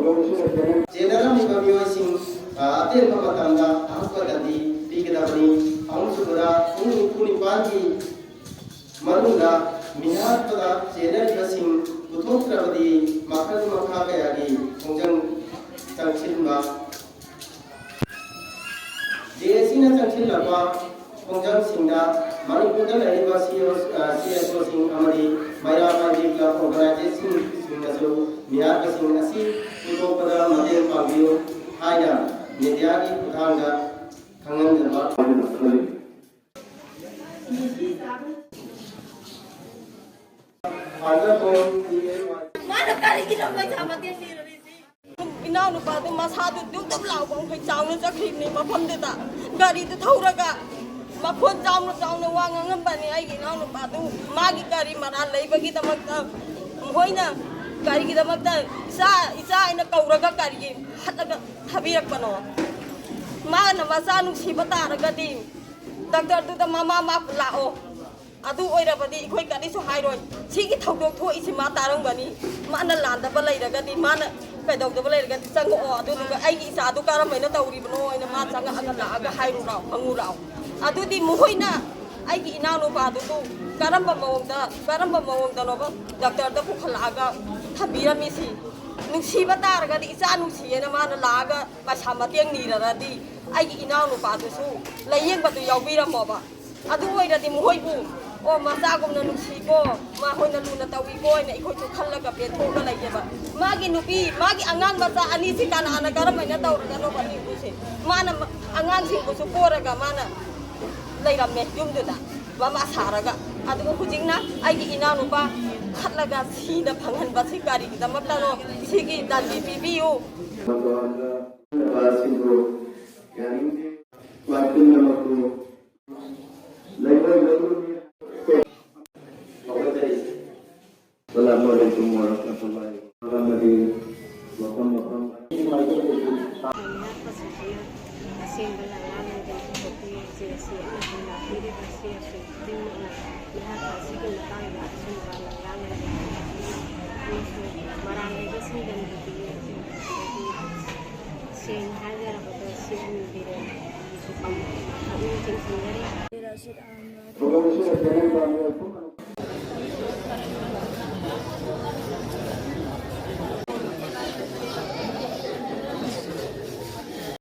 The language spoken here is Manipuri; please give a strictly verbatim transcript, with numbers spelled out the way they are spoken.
ꯆꯦꯟꯅꯔꯝꯃꯤꯕ ꯃꯤꯑꯣꯏꯁꯤꯡ, ꯑ, ꯑꯇꯦꯟꯕ ꯃꯇꯝꯗ ꯑꯍꯛꯄꯗꯗꯤ ꯄꯤꯒꯗꯕꯅꯤ꯫ ꯑꯍꯨꯝꯁꯨꯕꯗ, ꯄꯨꯡ ꯅꯤꯐꯨ ꯅꯤꯄꯥꯟꯒꯤ ꯃꯅꯨꯡꯗ ꯃꯤꯍꯥꯠꯄꯗ ꯆꯦꯟꯅꯔꯤꯕꯁꯤꯡ ꯄꯨꯊꯣꯛꯇ꯭ꯔꯕꯗꯤ ꯃꯈꯜ ꯃꯈꯥ ꯀꯌꯥꯒꯤ ꯈꯣꯡꯖꯪ ꯆꯪꯁꯤꯟꯕ꯫ ꯖꯦ ꯑꯦ ꯁꯤꯅ ꯆꯪꯁꯤꯜꯂꯛꯄ ꯈꯣꯡꯖꯪꯁꯤꯡꯗ ꯃꯅꯤꯄꯨꯔꯗ ꯂꯩꯔꯤꯕ ꯁꯤ ꯑꯦꯁ ꯑꯣꯁꯤꯡ ꯑꯃꯗꯤ ꯃꯩꯔꯥ ꯄꯥꯏꯕꯤ ꯀ꯭ꯂꯕ ꯑꯣꯔꯒꯅꯥꯏꯖꯦꯁꯟꯁꯤꯡꯅꯁꯨ ꯃꯤꯍꯥꯠꯄꯁꯤꯡ ꯑꯁꯤ ꯄꯨꯊꯣꯛꯄꯗ ꯃꯇꯦꯡ ꯄꯥꯡꯕꯤꯌꯨ ꯍꯥꯏꯅ ꯃꯦꯗꯤꯌꯥꯒꯤ ꯈꯨꯠꯊꯥꯡꯗ ꯈꯪꯍꯟꯖꯕ꯫ ꯃꯥꯅ ꯀꯔꯤꯒꯤꯅꯣ ꯑꯩꯈꯣꯏ ꯆꯥꯕ ꯇꯦꯛꯄꯤꯔꯨꯔꯤꯁꯤ? ꯏꯅꯥꯎꯅꯨꯄꯥꯗꯨ ꯃꯁꯥꯗꯨ ꯗꯨꯞ ꯗꯨꯞ ꯂꯥꯎꯕ ꯃꯈꯩ ꯆꯥꯎꯅ ꯆꯠꯈ꯭ꯔꯤꯕꯅꯤ ꯃꯐꯝꯗꯨꯗ꯫ ꯒꯥꯔꯤꯗꯨ ꯊꯧꯔꯒ ꯃꯈꯣꯟ ꯆꯥꯎꯅ ꯆꯥꯎꯅ ꯋꯥ ꯉꯥꯡꯉꯝꯕꯅꯤ ꯑꯩꯒꯤ ꯏꯅꯥꯎꯅꯨꯄꯥꯗꯨ꯫ ꯃꯥꯒꯤ ꯒꯥꯔꯤ ꯃꯔꯥꯜ ꯂꯩꯕꯒꯤꯗꯃꯛꯇ ꯃꯈꯣꯏꯅ ꯀꯔꯤꯒꯤꯗꯃꯛꯇ ꯏꯆꯥ, ꯏꯆꯥ ꯍꯥꯏꯅ ꯀꯧꯔꯒ ꯀꯔꯤꯒꯤ ꯍꯠꯂꯒ ꯊꯥꯕꯤꯔꯛꯄꯅꯣ? ꯃꯥꯅ ꯃꯆꯥ ꯅꯨꯡꯁꯤꯕ ꯇꯥꯔꯒꯗꯤ ꯗꯥꯛꯇꯔꯗꯨꯗ ꯃꯃꯥ ꯃꯥ ꯂꯥꯛꯑꯣ꯫ ꯑꯗꯨ ꯑꯣꯏꯔꯕꯗꯤ ꯑꯩꯈꯣꯏ ꯀꯔꯤꯁꯨ ꯍꯥꯏꯔꯣꯏ꯫ ꯁꯤꯒꯤ ꯊꯧꯗꯣꯛ ꯊꯣꯛꯏꯁꯤ ꯃꯥ ꯇꯥꯔꯝꯒꯅꯤ꯫ ꯃꯥꯅ ꯂꯥꯟꯗꯕ ꯂꯩꯔꯒꯗꯤ, ꯃꯥꯅ ꯀꯩꯗꯧꯗꯕ ꯂꯩꯔꯒꯗꯤ ꯆꯪꯉꯛꯑꯣ꯫ ꯑꯗꯨꯗꯨꯒ ꯑꯩꯒꯤ ꯏꯆꯥꯗꯨ ꯀꯔꯝꯍꯥꯏꯅ ꯇꯧꯔꯤꯕꯅꯣ ꯍꯥꯏꯅ ꯃꯥ ꯆꯪꯉꯛꯑꯒ ꯂꯥꯛꯑꯒ ꯍꯥꯏꯔꯨ ꯂꯥꯛꯑꯣ, ꯍꯪꯉꯨ ꯂꯥꯛꯑꯣ꯫ ꯑꯗꯨꯗꯤ ꯃꯈꯣꯏꯅ ꯑꯩꯒꯤ ꯏꯅꯥꯎꯅꯨꯄꯥꯗꯨꯕꯨ ꯀꯔꯝꯕ ꯃꯑꯣꯡꯗ, ꯀꯔꯝꯕ ꯃꯑꯣꯡꯗꯅꯣꯕ ꯗꯥꯛꯇꯔꯗ ꯄꯨꯈꯠꯂꯛꯑꯒ ꯊꯝꯕꯤꯔꯝꯃꯤꯁꯤ? ꯅꯨꯡꯁꯤꯕ ꯇꯥꯔꯒꯗꯤ, ꯏꯆꯥ ꯅꯨꯡꯁꯤꯌꯦꯅ ꯃꯥꯅ ꯂꯥꯛꯑꯒ ꯄꯩꯁꯥ ꯃꯇꯦꯡ ꯅꯤꯔꯔꯗꯤ, ꯑꯩꯒꯤ ꯏꯅꯥꯎꯅꯨꯄꯥꯗꯨꯁꯨ ꯂꯥꯏꯌꯦꯡꯕꯗꯨ ꯌꯥꯎꯕꯤꯔꯝꯃꯣꯕ꯫ ꯑꯗꯨ ꯑꯣꯏꯔꯗꯤ ꯃꯈꯣꯏꯕꯨ, "ꯑꯣ, ꯃꯆꯥꯒꯨꯝꯅ ꯅꯨꯡꯁꯤꯀꯣ, ꯃꯈꯣꯏꯅ ꯂꯨꯅ ꯇꯧꯏꯀꯣ" ꯍꯥꯏꯅ ꯑꯩꯈꯣꯏꯁꯨ ꯈꯜꯂꯒ ꯄꯦꯟꯊꯣꯛꯑꯒ ꯂꯩꯌꯦꯕ꯫ ꯃꯥꯒꯤ ꯅꯨꯄꯤ, ꯃꯥꯒꯤ ꯑꯉꯥꯡ ꯃꯆꯥ ꯑꯅꯤꯁꯤ ꯀꯅꯥꯅ ꯀꯔꯝꯍꯥꯏꯅ ꯇꯧꯔꯒꯅꯣꯕ ꯂꯤꯡꯗꯣꯏꯁꯦ? ꯃꯥꯅ ꯃ-, ꯑꯉꯥꯡꯁꯤꯡꯕꯨꯁꯨ ꯄꯣꯔꯒ ꯃꯥꯅ ꯂꯩꯔꯝꯃꯦ ꯌꯨꯝꯗꯨꯗ ꯃꯃꯥ ꯁꯥꯔꯒ꯫ ꯑꯗꯨꯒ ꯍꯧꯖꯤꯛꯅ ꯑꯩꯒꯤ ꯏꯅꯥꯎꯅꯨꯄꯥ ꯈꯠꯂꯒ ꯁꯤꯅ ꯐꯪꯍꯟꯕꯁꯤ ꯀꯔꯤꯒꯤꯗꯃꯛꯇꯅꯣ? ꯁꯤꯒꯤ ꯗꯟꯗꯤ ꯄꯤꯕꯤꯌꯨ꯫ ꯃꯇꯝꯗ ꯁꯤꯡꯗꯣ ꯌꯥꯅꯤꯡꯗꯦ꯫ ꯄꯨꯝꯅꯃꯛꯄꯨ ꯑꯁꯦꯡꯕ ꯂꯥꯏꯔꯥꯡ ꯂꯩꯕ ꯁꯤ ꯑꯁꯤ ꯑꯃꯁꯨꯡ ꯂꯥꯛꯄꯤꯔꯤꯕ ꯁꯤ ꯑꯁꯤ ꯈꯨꯗꯤꯡꯃꯛꯅ ꯃꯤꯍꯥꯠꯄ ꯑꯁꯤꯒꯤ ꯃꯇꯥꯡꯗ ꯑꯆꯨꯝꯕ ꯂꯥꯏꯔꯥꯡ ꯂꯩꯕ ꯑꯃꯁꯨꯡ ꯃꯔꯥꯜ ꯂꯩꯕꯁꯤꯡꯗ ꯅꯨꯡꯁꯤꯕꯤꯌꯨ꯫ ꯁꯦꯡꯅ ꯍꯥꯏꯖꯔꯕꯗ ꯁꯤꯒꯤ ꯕꯤꯔꯦꯟꯒꯤꯁꯨ ꯄꯨꯛꯅꯤꯡ ꯆꯤꯡꯁꯤꯟꯖꯔꯤ꯫ ꯄ꯭ꯔꯣꯒ꯭ꯔꯥꯝ ꯑꯁꯤꯗ ꯄꯦꯅꯦꯜ ꯄꯥꯝꯃꯤꯕ ꯄꯨꯝꯅꯃꯛ